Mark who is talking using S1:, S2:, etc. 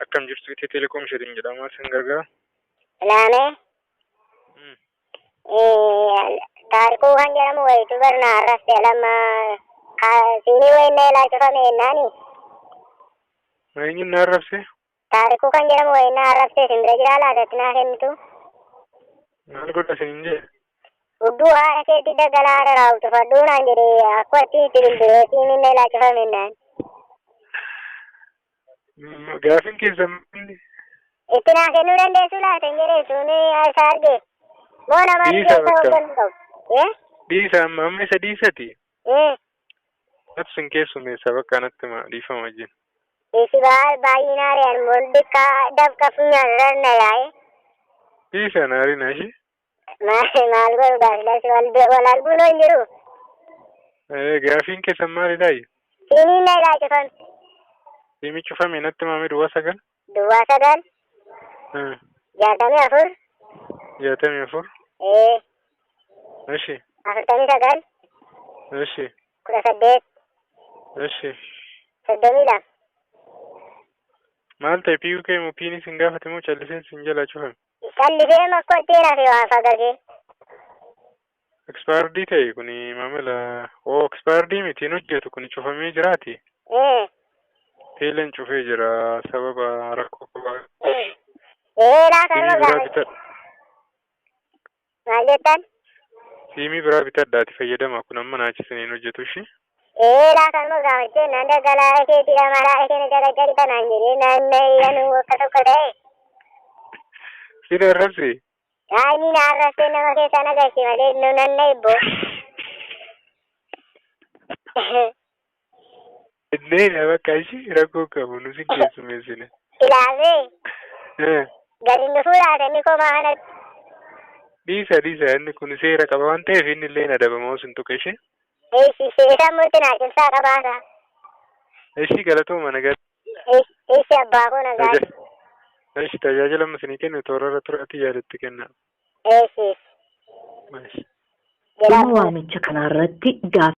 S1: Akkam jirtu Itiyoo Telekoom isheetiin jedhama isin gargaara.
S2: Ilaamee Taarikuu kan jedhamu wayitu barna arrabse lama siinii wayiin na ilaa cufame jennaani.
S1: Eenyuun na arrabse?
S2: Taarikuu kan jedhamu wayiin na arrabse isin bira jiraa laatatti naa kennitu.
S1: Maal godha isiniin jedhe?
S2: Hudduu haadha keetti daggalaa haadha raawwatu fadhuu naan jedhe akkuma ittiin itti bilbilee siiniin na ilaa cufame jennaan.
S1: Gaafin keessan maali?
S2: Itti naa kennuu dandeessuu laata hin jedhee suun isa arge. Moo namaan
S1: Dhiisa
S2: keessa
S1: bakka.
S2: hoogganuu qabu? Eh?
S1: Dhiisa amma amma isa dhiisati.
S2: Eh?
S1: Natti sin keessummeessa bakka natti hima dhiifama wajjin.
S2: Isi baay'inaa ari'an molli dafqa funyaan rarna yaa'e.
S1: Dhiisa na arina ishee.
S2: Maal maal godhu gaaffilas wal arguun hin jiru.
S1: Gaafiin keessan maalidha?
S2: Siiniin na ilaa cufame.
S1: Siimii cufame natti maamee 09.
S2: 09. 64.
S1: 64.
S2: Ee.
S1: Eshi.
S2: 49.
S1: Eshi.
S2: 18.
S1: Eshi.
S2: 32.
S1: Maal ta'e PUK moo piinii sin gaafate moo calliseen sin jalaa cufame?
S2: Callisee makkottiin hafe waan fagagee.
S1: Expired ta'e kuni maamila. Oo expired miti hin hojjetu kuni cufamee jiraati. Teeleen cufee jira sababa rakkoo qabaa.
S2: Ee laa
S1: Siimii
S2: kanuma
S1: biraa
S2: gaafa.
S1: bitadha.
S2: Maal jettan?
S1: Siimii biraa bitadhaati fayyadama kun amma naachisanii hin hojjetu ishii.
S2: Ee laa kanuma gaafachee naan daggalaa keetii amalaa isheen jala tanaan jedhee naan na akka tokko ta'e.
S1: Sin arrabse.
S2: Inni na arrabsee nama keessaa na galche malee nu nan na ibbo.
S1: Innee bakka ishii rakkoo qabu nu sin keessummeessine.
S2: Ilaalee gadi nu fuudhaate inni komaa kanatti.
S1: Dhiisa dhiisa inni kun seera qaba waan ta'eef inni illee hin adabama osoo hin tuqe ishee.
S2: Eessi isa murti naa cimsaa qabaata.
S1: Ishii galatooma nagaa.
S2: Eessi abbaa koo nagaa.
S1: Eessi tajaajila amma isinii kennu toora irra turaatii yaadatti kenna.
S2: Eessi.
S1: Eessi.
S3: Dhuma waamicha kanaarratti gaaffii.